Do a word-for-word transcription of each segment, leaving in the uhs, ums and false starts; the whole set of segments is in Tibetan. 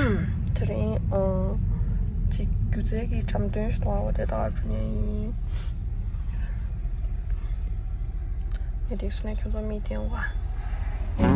དེ་རིང་ཨོ། ཅིག་སྒྱུ་རྩལ་གྱི་འགྲེམས་སྟོན་ཞིག་འདུག་པ། དེ་ལྟ་བར་འགྲོ་མཁན་ཡིན། ངས་དེ་སོང་ནས་ཁྱོད་ཚོ་མིག་བསྟན་པ།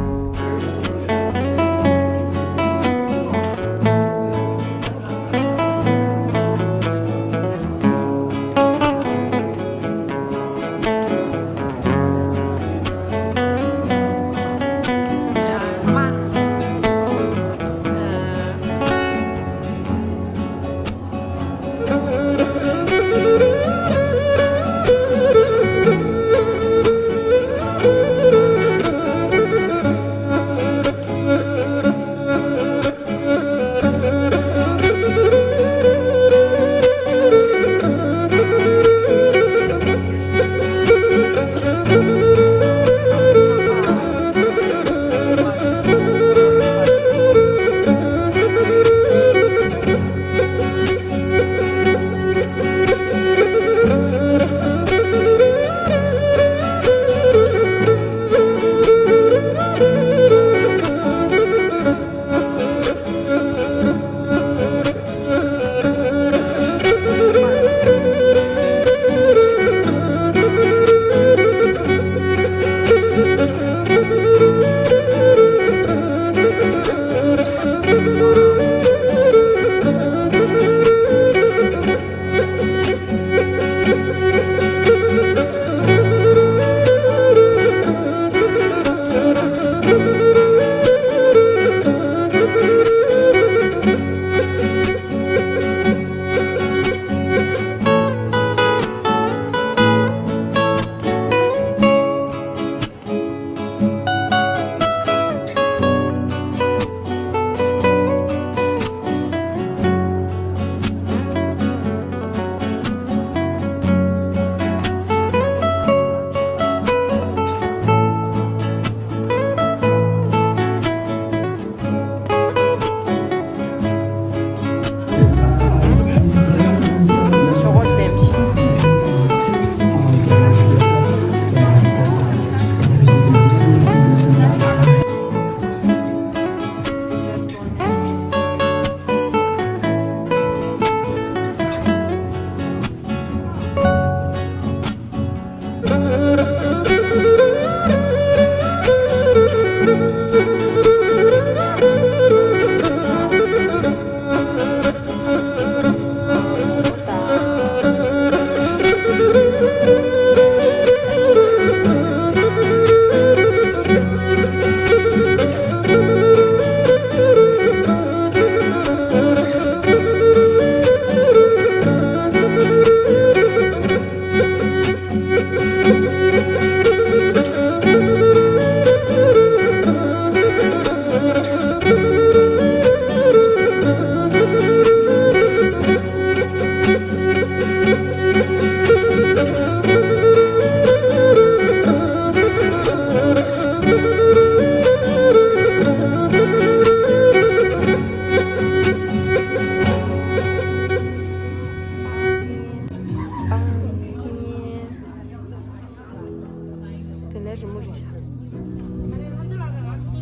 དེ་ནས་རི་མོ་རེད་ཤག་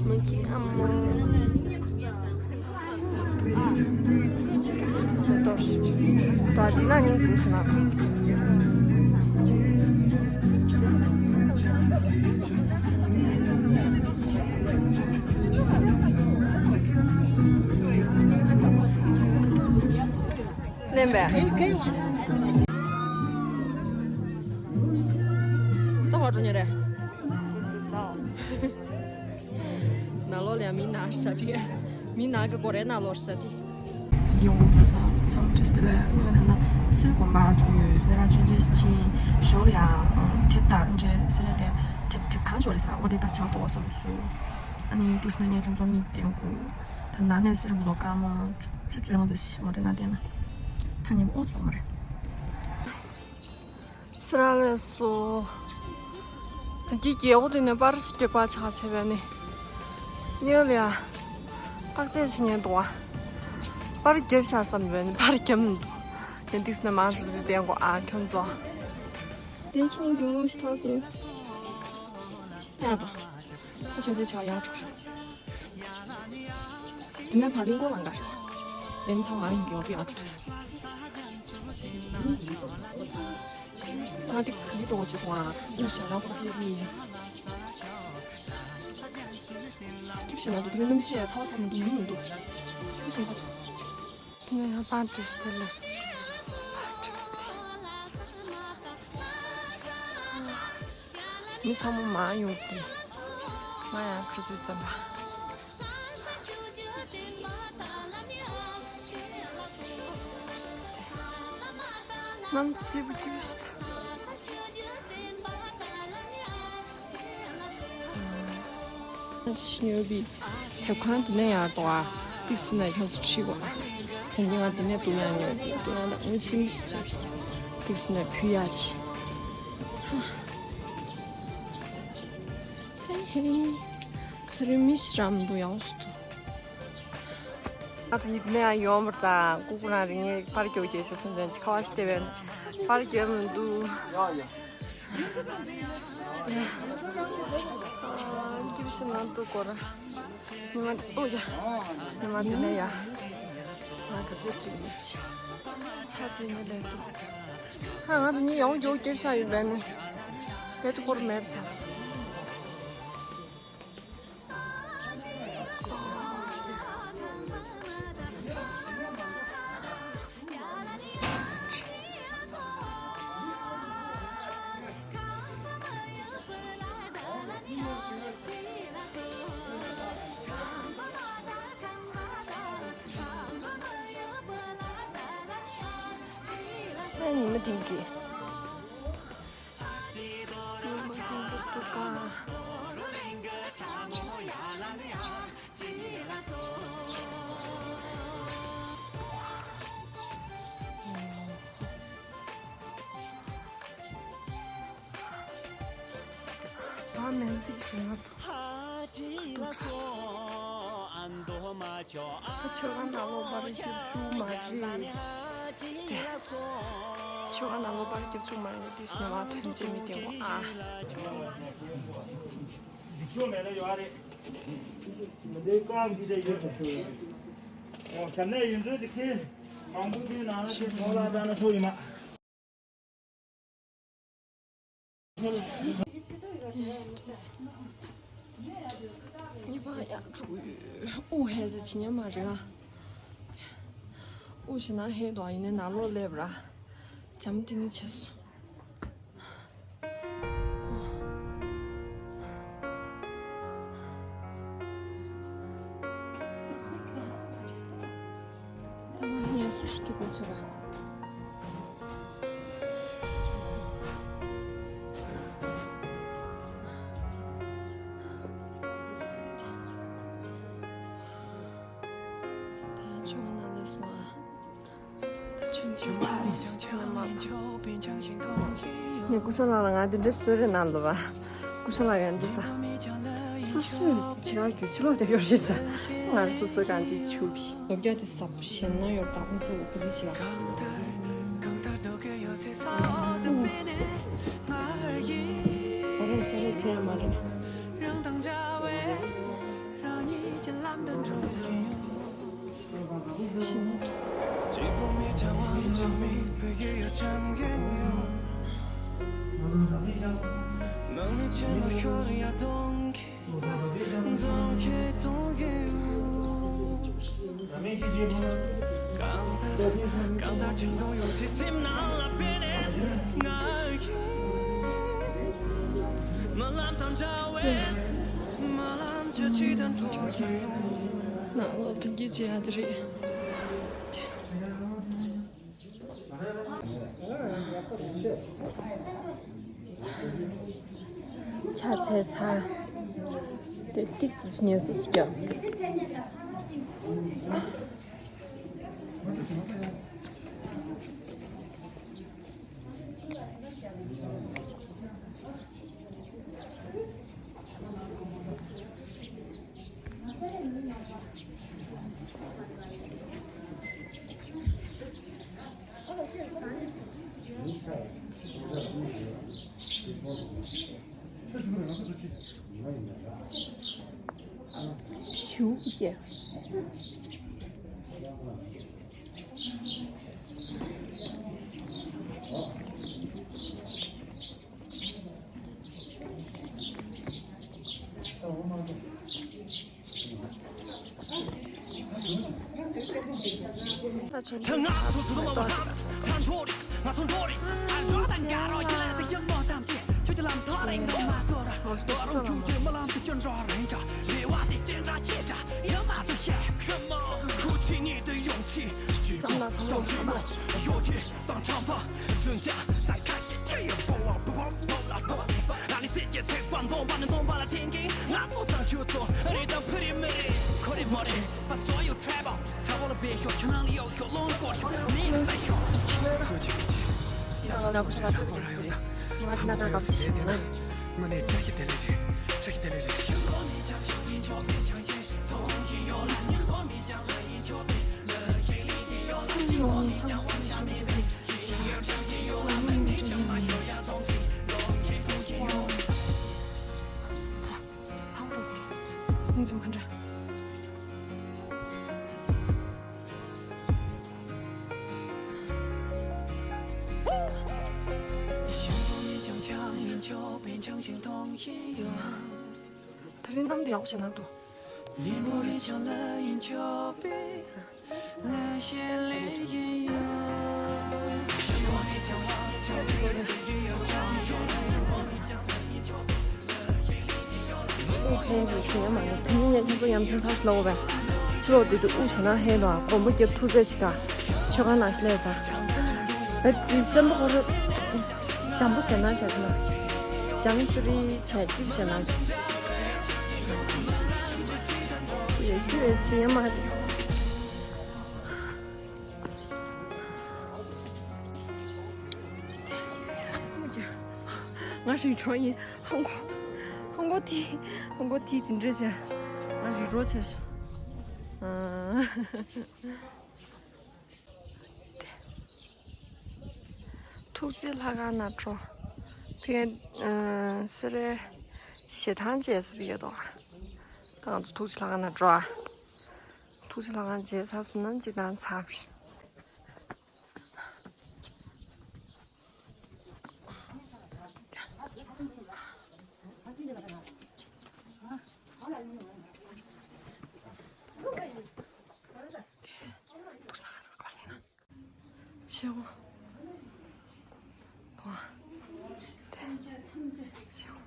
མོན་གྱི་ཨ་མ། ད་འདི་ན་སྙིང་རྗེ་མོ་ཞིག་ན། ལེན་པས། ད་བར་འགྲོ་ཉེ་རེད། ནང་ལོགས་ལ་ཡང་མི་ནར་ས་ཕི། མི་ནར་གི་སྒོ་རའི་ནང་ལོགས་ས་དེ། ཡོང་ས་མཚམས་བྲིས་ཏེ་ལས་ང་ད་ན་སེར་དགོན་པ་འགྲོ་ཡོད་ཟེར་ར་ཆུ་ཆེ་ཆེ་ཞོགས་ལ་ཡང་དེབ་དང་འདྲེ་ཟེར་ར་དེ་དེབ་དེབ་གང་ཞོགས་ལ་ས་འོ་དེ་ད་ཆང་འགྲོ་བསམ་སོང་། ཨ་ནི་དེ་སོང་ན་ངས་ཁྱོད་ཚོ་མིག་བསྟན་དགོས། ད་ནང་ནས་སེར་མདོག་དཀར་མོ་བཅུ་བཅུ་བཅོ་ལྔ་ཙམ་ཞིག་འོ་དེ་ན་བསྟན་ན་ཐ་སྙད་ཨོ་ཚང་མ་རེད། སི་ར་ལས་སོ། ད་གི་རྒྱལ་པོ་དེ་ནས་པར་སྐྱོད་པ་ཆགས་བྱས་པས་ནི། གཉེར་ལ་ཡ། བརྟག་དཔྱད་བྱེད་ཉན་འདུག་བ། པར་རྒྱབ་བཞག་བསམ་པས་ནི་པར་རྒྱབ་མི་འདུག་ཡང་ཏིག་སི་ནས་མང་ཙམ་དུ་བསྟན་གོ་ཨ་ཁྱོད་ཚོ། དེ་ཁྱི་ནི་འཇུག་ལོང་ཞིག་ཐག་སོང་། ས་དང་། ཁ་ཆུང་ཚོའི་ཆ་ཡང་འགྲོ། དེ་ནས་ཕ་རིང་གོ་ལང་ག་ཡིན་ཚང་མ་ཡིན་གྱི་ཡོད་ཡ། ཁ་ཏིག་ཚིག་གི་གྲོགས་ཅིག་ཁོང་ཨ་ཡུལ་ཞྭ་ལ་ཁོ་ཕེབས་ཡིན། ཁྱིམ་ཞྭ་ལ་འདུག་དེ་ནས་སྣུམ་ཤེས་ཚ་བ་ཚ་མི་འདུག་ཡུལ་མི་འདུག་སེམས་ཤིང་ཁ་ཚོ། ངས་ཡང་པང་ཏི་སི་ཏི་ལས། པང་ཏི་སི་ཏི། མི་ཚང་མ་མར་ཡོང་གི། ང་ཡང་ཁྲུ་ཚོད་ཙམ་པ། གནམ་སེར་པོ་སྐྱིད་པོ་ཞིག་འདུག་ཉོ་བི་ཐེབས་ཁང་དེ་ནས་ཡར་འགྲོ་ཨ། ཏིག་སུ་ནས་ཁྱོད་ཚོ་ཁྲིད་དགོས་ཨ། དེ་ནས་ང་དེ་ནས་འདུག་ཡང་ཉོ་འདུག་ཡང་ལ་ངས་ཤི་མི་ཤི་ཚར། ཏིག་སུ་ནས་ཕུལ་ཡག་ཅིག་ཧེ་ཧེ། ད་རིང་མི་ཤི་རམ་འདུག་ཡང་སུ་འདུག་ང་ཚོ་ཡིད་ནས་ཡོང་བར་དང་ཀུ་ཀུ་རང་རིང་ངས་པར་རྒྱག་རྒྱག་ཞེས་སོང་ཙང་ཁ་བ་ཞིག་བལྟས་པས་པར་རྒྱག་མི་འདུག་སྐྱིད་ཤིང་ནང་དུ་སྐོར་ཉི་མ་ཨོ་ཡ། ཉི་མ་དེ་ནས་ཡ། ང་ག་ཚོད་ཅིག་མི་ཤི། ཆ་ཚད་ནི་ལས་འདུག་ཧ་ང་དེ་ཉིད་ཡོང་རྒྱུ་སྐྱིད་ཤ་ཡོད་པས་ནི། བེད་དུ་སྐོར་མེད་པ་ཆགས་སོང་། ཉི་མ་དེང་གི། ཉི་མ་དེང་གི་འདུག་ག་ཨ་མེན་ཏིག་ཞིག་ང་འདུག་ད་ཆོས་ཁང་ནང་ལོགས་པར་སྐྱིད་བཅུག་མ་རེད། ཆོས་ཁང་ནང་ལོགས་པར་སྐྱིད་བཅུག་མ་རེད། ཏིག་སུ་ནས་མ་ཐོན་ཅེས་མི་བསྟན་གོ་ཨ། འཇིགས་ཤོག་མེད་ན་ཡོད་རེད། མི་འདི་རྐང་འདི་འདྲ་ཡོད་པ་ཞུ། ཨོ་ཞབས་ནས་ཡོད་ཚོད་ཀྱི་ཁེ། མང་པོ་འདི་ནང་ལ་ཁེ་ཐོག་ལ་བཏང་ན་ཤོག་ཡིན་མ། གཉིས་པ་ཡང་འགྲོ་གི་ཡོད། དབུགས་ཧལ་ཟེར་ཇི་སྙམ་མ་རེད་ཨ། དབུགས་ཞེ་ན་ཧལ་འདུག་ཡིན་ནའི་ནང་ལོགས་སླེབས་ར། འཇམ་ཐིང་ངེ་བྱས་སོང་། ད་མ་ཧེ་སུ་ཞིག་གི་གོ་ཆོད་ར། ད་ཡང་ཆུ་བ་ནང་སླེབས་སོང་ཨ། ད་ཆུ་འཁྱིལ་ཚར་ནས་མར། ངས་ཀུ་ཤ་ལགས་ལ་ང་འདི་འདྲ་གསོལ་རས་གནང་ལོ་བ། ཀུ་ཤ་ལགས་ཡང་འདྲི་ས། སུ་སུས་བྱེད་ག་རྒྱུ་ཕྱི་ལོགས་དེ་ཡོད་རེད་ས། ང་རང་སོ་སོའི་གང་ཅི་ཆུ་བི། ལོ་བརྒྱ་དེ་ཟབ་པོ་ཞེད་སྣང་ཡོད་པ་ཁོང་ཚོ་གོ་ལི་བྱེད་ལ། ས་རེད་ས་རེད་ཚེ་ཡ་མ་རེད། ནང་ལོགས་ཐོན་སྐྱེད་བྱེད་ཡ་དེ་རེད། ཕྱག་འཚལ་ཚར། དེ་ཏིག་ཙི་ཉལ་སུ་ཞིག་ཀྱང་། ཞུ་གི། ད་རིང་གནམ་དུ་ཡག་པོ་ཞིག་ན་འདུག་དབུགས་ཆེན་ཞིག་བྱེད་ཡ་མ་རེད། དེ་ནས་ཁྱེད་ཚོ་ཡ་མཚན་ཚ་ཞིག་ལོག་པས། ཕྱི་ལོགས་དེ་དུ་དབུགས་ཆེན་ན་ཧེ་ལོ་ཨ་གོམ་པ་རྒྱབ་ཐུག་ཚད་ཞིག་ག་ཆོས་ཁང་ནང་ཞིག་སླེབས་ས། ཨ་ཙི་སེམས་པ་ཁོ་ར་འཇམ་པོ་བྱས་ན་བྱས་ཁོ་ན། འཇམ་ཤུ་རི་བྱས་སྐྱིད་བྱས་ན། ཡོད་རྒྱུ་ཡོད་ཆེ་ཡ་མ་རེད། ང་ཞིག་འགྲོ་ཡིན། ཧང་གོ། ཧང་གོ་ཐི། ཧང་གོ་ཐི་དེ་འདྲས་བྱས། ང་ཞིག་འགྲོ་བྱས་སོ། ཨ། ཐུགས་རྗེ་ལྷ་ཁང་ནང་འགྲོ། ཕ་གིར་ཨ་སེ་རའི་ཞེ་ཐང་བྱས་ཟེར་བ་ཡོད་དོ། ད་ང་ཚོ་ཐུགས་རྗེ་ལྷ་ཁང་ནང་འགྲོ་ཨ། ཐུགས་རྗེ་ལྷ་ཁང་མཇལ་ཚར་སོང་ན་སྤྱིར་བཏང་ཚར་བ་རེད། ཤེའོ། ཝ། དེ། ཤེའོ།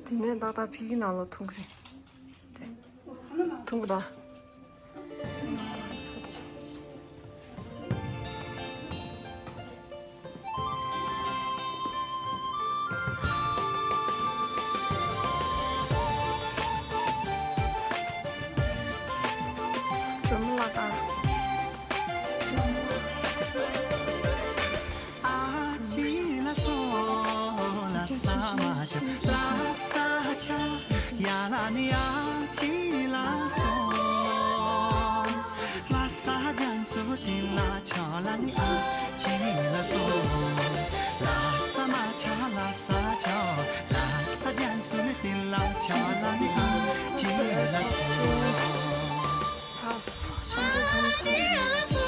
དེ་ནས་ཏག་ཏག་ཕ་གི་ནང་ལོགས་ཐུག་གི་རེད། དེ། ཐུག་གི་རེད། སྒྲོལ་མ་ལགས། ཉི་མ་ང་ཚོ་རུམ་རྒྱལ་ལགས་རེད། ངའི་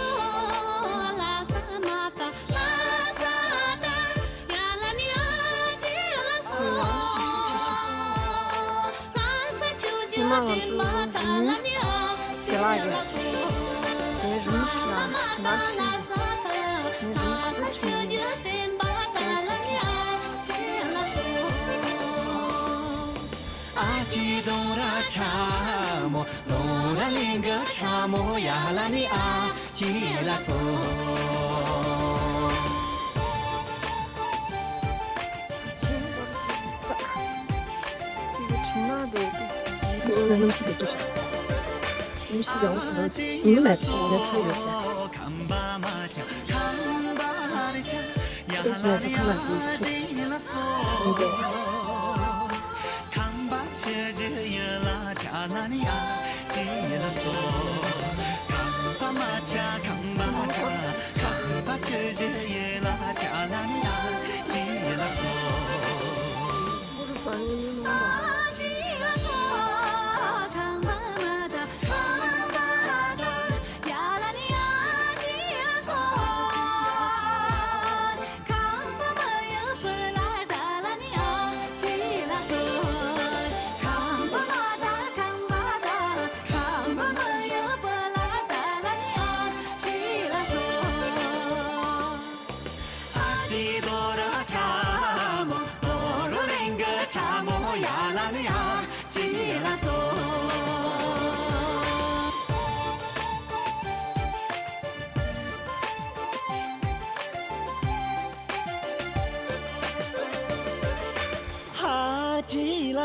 རུམ་ཁྲིད་ལ་ཟིན་ན་ཁྲིད་རེད། ངའི་རུམ་ཁོ་ཚོ་ཁྲིད་ནས་ཡིན།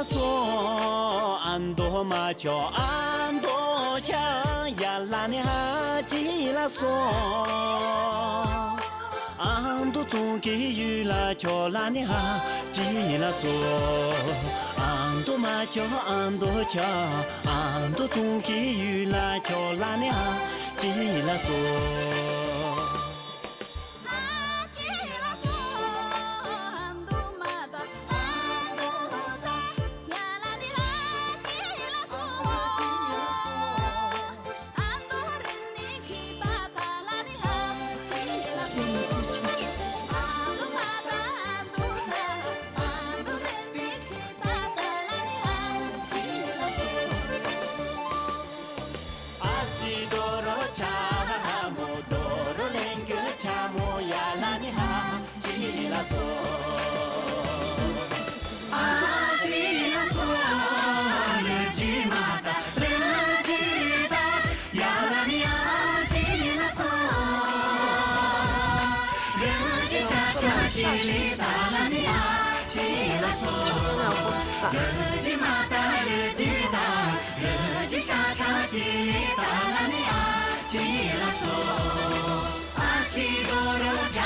སོ། ཨ་མདོ་མ་ཆོ་ཨ་མདོ་ཆ་ཡ་ལ་ནི་ཧ་ཅི་ལ་སོ། ཨ་མདོ་ཙོང་གི་ཡུལ་ལ་ཆོ་ལ་ནི་ཧ་ཅི་ལ་སོ། ཨ་མདོ་མ་ཆོ་ཨ་མདོ་ཆ། ཨ་མདོ་ཙོང་གི་ཡུལ་ལ་ཆོ་ལ་ནི་ཧ་ཅི་ལ་སོ། ཨ་ཅི་དོ་རོ་ཆ་མོ་དོ་རོ་ལེན་གྱི་ཆ་མོ་ཡ་ལ་ནི་ཧ་ཅི་ལ་སོ། ཨ་ཅི་ལ་སོ། རི་ཅི་མ་ཏ་རི་ཅི་ཏ་ཡ་ལ་ནི་ཨ་ཅི་ལ་སོ། རི་ཅི་ཤ་ཆ་ཅི་ལི་ཏ་ལ་ནི་ཨ་ཅི་ལ་སོ། རི་ཅི་མ་ཏ་རི་ཅི་ཏ། རི་ཅི་ཤ་ཆ་ཅི་ལི་ཏ་ལ་ནི་ཨ་ཅི་ལ་སོ། ཨ་ཅི་དོ་རོ་ཆ་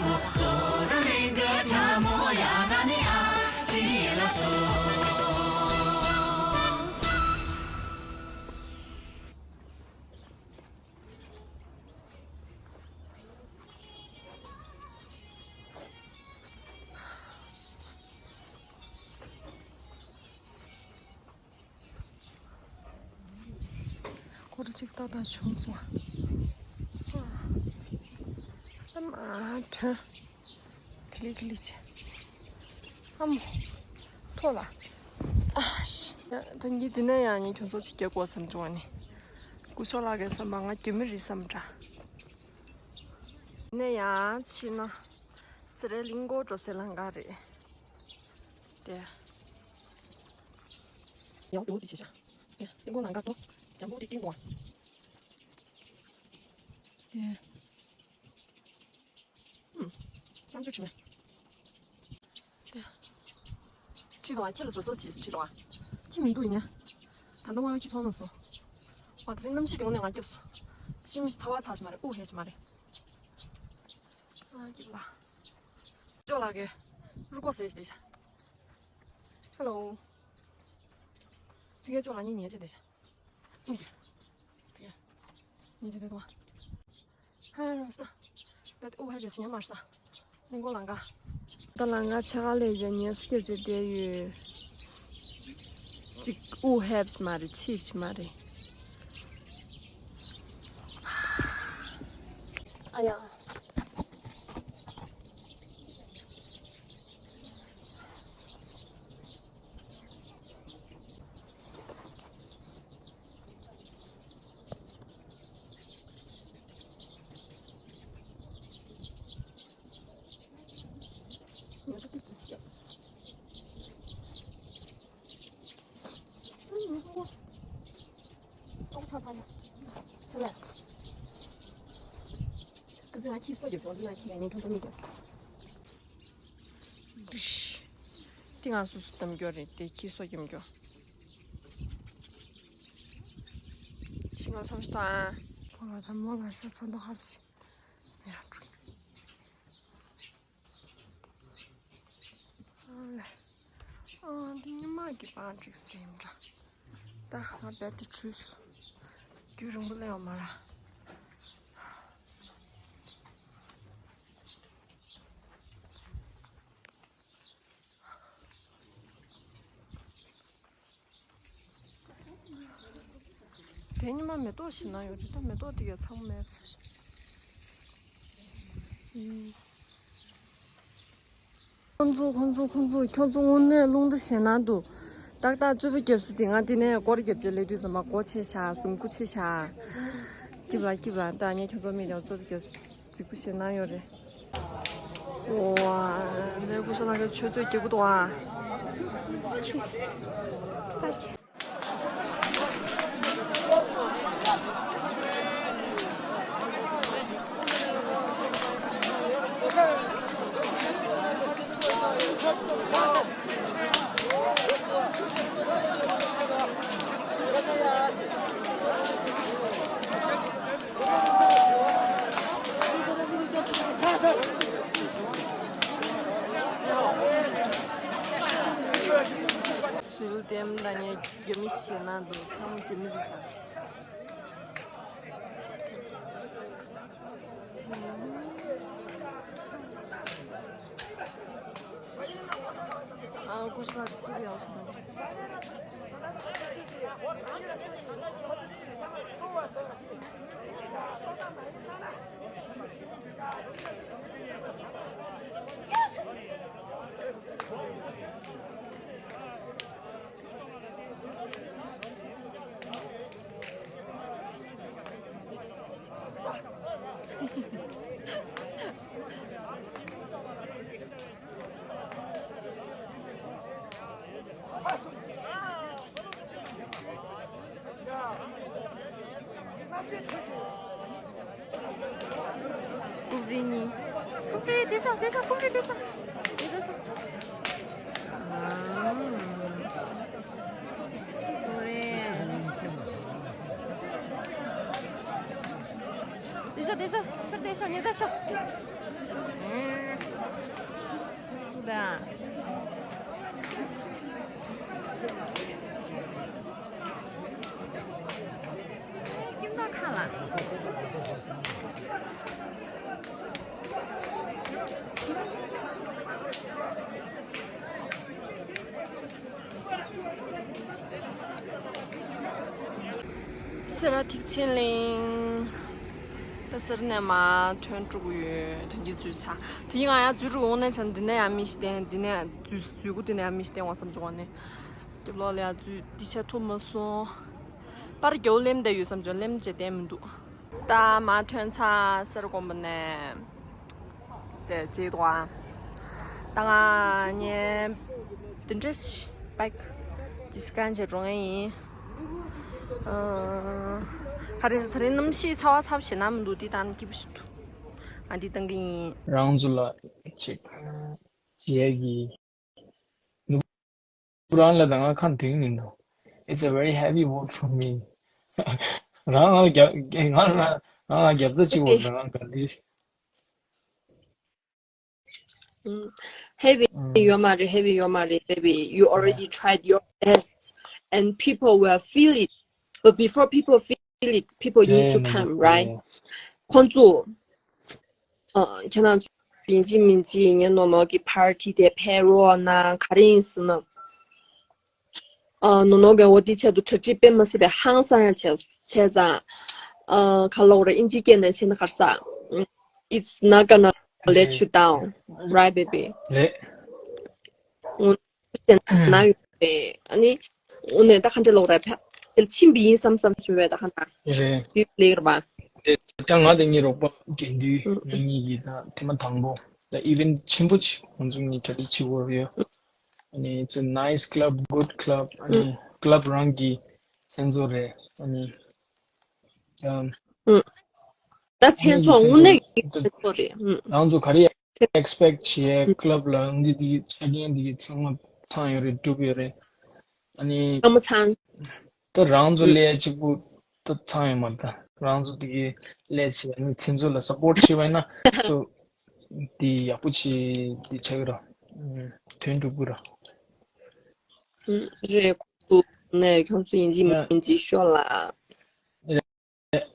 མོ་དོ་རོ་ལིང་གི་ཆ་མོ་ཡ་ད་ནི་ཨ་ཅི་ལ་སོ། སྐོར་གཅིག་ཏག་ཏག་བྱུང་སོང་། ཨ་མ་དྲོན། ཁི་ལི་ཁི་ལི་བྱས། ཨ་མོ། ཐོག་ལ། ཨ་ཤི། ད་ངས་འདི་ནས་ཡང་ངས་ཁྱོད་ཚོ་ཅིག་རྒྱག་དགོས་བསམ་བྱུང་བ་ནི། སྐུ་ཞབས་ལགས་ཀྱིས་བསམ་པ་ང་རྒྱུས་མེད་རེད་བསམ་འདྲ། འདི་ནས་ཡང་ཕྱིན་ན། སེ་རའི་གླིང་སྐོར་འགྲོ་སའི་ལམ་ཁ་རེད། དེ། ཡང་དུ་དེ་བྱེད་བྱ། དེ་གླིང་སྐོར་ལམ་ཁ་དུ། ལྗང་བུ་དེ་ཏིང་དུ་བ། དེ། ཨུམ། བསམ་ཚུལ་བྱུང་མེད། དེ། ཁྱི་དང་ཁྱི་ལ་བཟོ་བཟོ་བྱེད་ཁྱི་དང་། ཁྱི་མི་འདུག་ཡིན་ན། ད་ལྟ་མ་ལ་ཁྱི་མཐོང་མ་སོང་། ཨ་དེ་རིང་གནམ་གཤིས་དེ་འོ་ནས་ང་སྐྱབས་སོང་། ཤི་མི་ཤི་ཚ་བ་ཚ་ཞིག་མ་རེད། དབུགས་ཧལ་ཞིག་མ་རེད། ཨ་སྐྱིད་པ་ལ། ཅོ་ལགས་ཀྱིས་རུ་ཀོ་ཟེར་ཞིག་བསྡད་ཤག་ཧེ་ལོ། ཕ་གིར་ཅོ་ལགས་གཉིས་ཉལ་བྱས་བསྡད་ཤག་ཨུ་ཀེ། ཕ་གིར་ཉལ་བྱས་བསྡད་དོ། ཧ་ར་ས། ད་དེ་དབུགས་ཧལ་བྱས་ཉལ་མ་ས། གླིང་སྐོར་ལམ་ཁ། ད་ལམ་ཁ་ཕྱེད་ཀ་ལས་ཀྱང་ཉལ་སྐྱབས་བྱས་བསྡད་ཡོད། ཅིག་དབུགས་ཧལ་བྱས་མ་རེད། ཚིབ་བྱས་མ་རེད། ཨ་ཡ། ཉོ་ཆོག་ཏུ་ཏུ་ཞིག་ཙོག་ཆ་ཚ་ཆ། ཁྱོད་ལ། ཀི་ཟི་ང་ཁྱི་སོ་རྒྱབ་ཆོག་འདི་ང་ཁྱི་ཡ་ནི་ཁྱོད་ཚོ་མི་རྒྱབ། ཏི་ང་སུ་སུ་གཏམ་རྒྱུ་རེད་དེ་ཁྱི་སོ་རྒྱབ་རྒྱུ། ཤི་ང་བསམ་ཤི་ཏོ་ཨ། ཁོ་ལ་ད་མོ་ལ་ཤ་ཚ་མདོག་ཧབ་ཤི། ཡ་ཁྲུ། ཨ་ལེ། ཨ་འདི་ཉི་མ་གི་པང་ཀྲིག་སི་དེ་ཡིན་འདྲ། ད་ང་རྦད་དེ་བྲོས་སོང་། རྒྱུན་རིང་པོ་སླེབས་ཡོང་མ་ར། དེ་ཉི་མ་མེ་ཏོག་བཞིན་ན་ཡོད་རེད། ད་མེ་ཏོག་དེ་ག་ཚང་མ་མེད་པ་བཟོ་ཞིག་ཁོང་ཚོ་ཁོང་ཚོ་ཁོང་ཚོ་ཁྱོད་ཚོ་དངོས་གནས་རླུང་རྟ་ཞེད་སྣང་འདུག་ཏག་ཏག་རྩོད་པ་རྒྱབ་སྲིད་དེ། ང་དེ་ནས་སྐོར་རྒྱབ་བྱས་སླེབས་དུས་ཙམ་པ་མགོ་ཆེ་ཤག་ཟུག་གུ་ཆེ་ཤག་སྐྱིབ་ལ་སྐྱིབ་ལ། ད་ངས་ཁྱོད་ཚོ་མིག་ལ་རྩོད་པ་རྒྱབ་རྫིག་པོ་ཞེད་སྣང་ཡོད་རེད། ཝ། ལས་སྐུ་ས་ལ་ག་ཆོས་རྩོད་རྒྱག་གི་འདུག་ཨ། འདུག་ཚང་མ་དེ་མི་རེད་ཤག་ཨ་ཀུ་ཤ་ཀུ་ཡག་ཤག་རྐུབ་རིལ་གཉིས། རྐུབ་རིལ་དེ་ཤོག་དེ་ཤོག་རྐུབ་རིལ་དེ་ཤོག་དེ་ཤོག་ཨོ་རེད། དེ་ཤོག་དེ་ཤོག་ཁྱོད་དེ་ཤོག་ངས་དེ་ཤོག་ད། ཁྱིམ་ནང་ཁ་ལ། སེ་ར་ཐེག་ཆེན་གླིང་། ད་སེར་ནས་མར་ཐོན་འགྲོ་གི་ཡོད། ཐང་གི་འཛུལ་ས། དེ་ཡིན་ང་ཡང་འཛུལ་འགྲོ་འོང་ནས་ཆ་འདི་ནས་ཡང་མི་ཞིག་བསྟན། འདི་ནས་འཛུལ་འཛུལ་སྒོ་འདི་ནས་ཡང་མི་ཞིག་བསྟན་འོང་བསམ་བྱུང་བ་ནས། རྒྱབ་ལོགས་ལ་ཡང་འཛུལ་འདི་ཆ་ཐུབ་མ་སོང་། པར་རྒྱབ་ལེམ་བསྡད་ཡོད་བསམ་བྱུང་། ལེམ་བྱས་བསྡད་མི་འདུག་ད་མར་ཐོན་ཚར། སེར་དགོན་པ་ནས། དེ་བྱེད་དོ། ད་ང་ངའི་དེ་འདྲ་ཞིག་པེག་ཌི་སི་ཀན་བྱེད་འགྲོ་ངེས་ཡིན། ཨ། ག་རེ་ཟེར། ད་རེས་གནམ་གཤིས་ཚ་བ་ཚ་བ་ཞེ་དྲག་མི་འདུག་འདི་བཏང་སྐྱིད་པོ་ཞིག་འདུག་ཨ་འདི་བཏང་གི་ཡིན། རང་ཚོ་ལ་ཅིག་བྱེད་ཀྱི། ནུ་རང་ལ་ད་ང་ཁ་འདུན་མི་འདུག It's a very heavy word for me. རང་ང་ལ་རྒྱབ་ང་ལ་ང་ལ་རྒྱབ་རྩ་གཅིག་པོ་ད་ང་ག་འདི། ཧེ་བི་ཡོད་མ་རེད། ཧེ་བི་ཡོད་མ་རེད། Baby, you already tried your best and people will feel it. But before people feel it, people need to come, right? ཁོང་ཚོ་ཁྱེད་རང་ཚོ་ཡིན་གཅིག་མིན་གཅིག་ངའི་ནོ་ནོ་གི་party དེ་ཕེབས་རོགས་གནང་། ག་རེ་ཡིན་ཟེར་ན། ཨ། ནོ་ནོ་གིས་འོ་དེའི་ཆེད་དུ་གྲ་སྒྲིག་དཔེ་མི་སྲིད་པའི་ཧང་སང་ཡང་བྱས་བྱས་ཙང་། ཨ། ག་ལབ་དགོས་རེད། ཨིན་ཇིའི་སྐད་ནང་བྱས་ན་ག་རེ་ཟེར། It's not gonna let you down, right, baby? རེད། འོ་ན་ཡོད་རེད། ཨ་ནི་འོ་ན་ད་ག་འདྲ་ལབ་དགོས་རེད། ཕ་དེ་ཕྱིན་པ་ཡིན་བསམ་བསམ་བྱུང་བས་ད་ག་ན་རེད། དེ་ལེགས་རེད་པ། དེ་ད་ང་དང་ངའི་རོགས་པ་དགེ་འདུན་ང་གཉིས་ཀྱིས་ད་ཐེངས་མ་དང་པོ་ད་ཨི་ཝེན་ཊི་ཆེན་པོ་ཅིག་ཁོང་ཚོ་གཉིས་གྲ་སྒྲིག་བྱེད་དགོས་ཡོད། ཨ་ནི་it's a nice club, good club. ཨ་ནི་club རང་གི་མཚན་ཚོགས་རེད། ཨ་ནི་ཨམ། ད་མཚན་ཚོགས་དངོས་གནས་ཀྱི་མཚན་ཚོགས་རེད། ཨུམ། རང་ཚོ་ག་རེ་expect བྱེད། club ལ་འདི་འདི་ཆ་རྐྱེན་འདི་ཚང་མ་ཚང་ཡོད་རེད། འགྲུབ་ཡོད་རེད། ཨ་ནི་ཚང་མ་ཚང་། ད་རང་ཚོ་ལས་གཅིག་པུ་ད་ཚང་ཡོད་མ་རེད། ད་རང་ཚོ་འདི་གི་ལས་བྱེད། ཨ་ནི་མཚན་ཚོགས་ལ་support བྱེད་པ་ཡིན་ན་ད་འདི་ཡག་པོ་བྱེད་འདི་ཆགས་ཀྱི་རེད། ཨུམ། དོན་འགྲུབ་ཀྱི་རེད། རེད། ཁོ་ཚོ་ནས་ཁྱོད་ཚོ་ཡིན་གཅིག་མིན་གཅིག་ཤོག་ལ།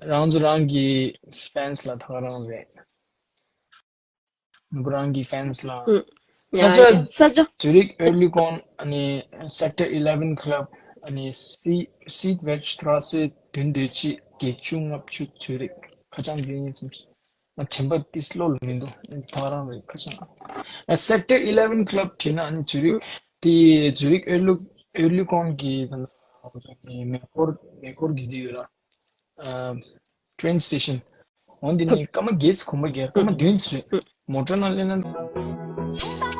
རང་ཚོ་རང་གི་fans ལ་ཐག་རང་རེད། ནུབ་རང་གི་fans ལ། ས་ཆ། ས་ཆ། Zurich Oerlikon ཨ་ནི་Sector eleven club ཨ་ནི་Süd- Südweststrasse བདུན་བདུན་གཅིག་བརྒྱད་ཅུ་ལྔ་བཅུ། Zurich ཁ་བྱང་འདི་ཡིན་ཙམ་ཞིག་ང་དྲན་པ་ཏིས་བློ་ལ་མི་འདུག་ཐག་རང་རེད། ཁ་བྱང་ཨ། Sector eleven club བྲིས་ན་ཨ་ནི་Zurich དེ་Zurich Oerlik- Oerlikon གི་ད་ལྟ་མེ་འཁོར་མེ་འཁོར་གི་དེ་ཡོད་ལ། ཨ། train station འོན་ཏེ་ནི་སྐར་མ་བརྒྱད་ཙམ་གོམ་པ་བརྒྱབ། སྐར་མ་བདུན་ཙམ་རེད། མོ་ཊ་ནང་སླེབས་ན།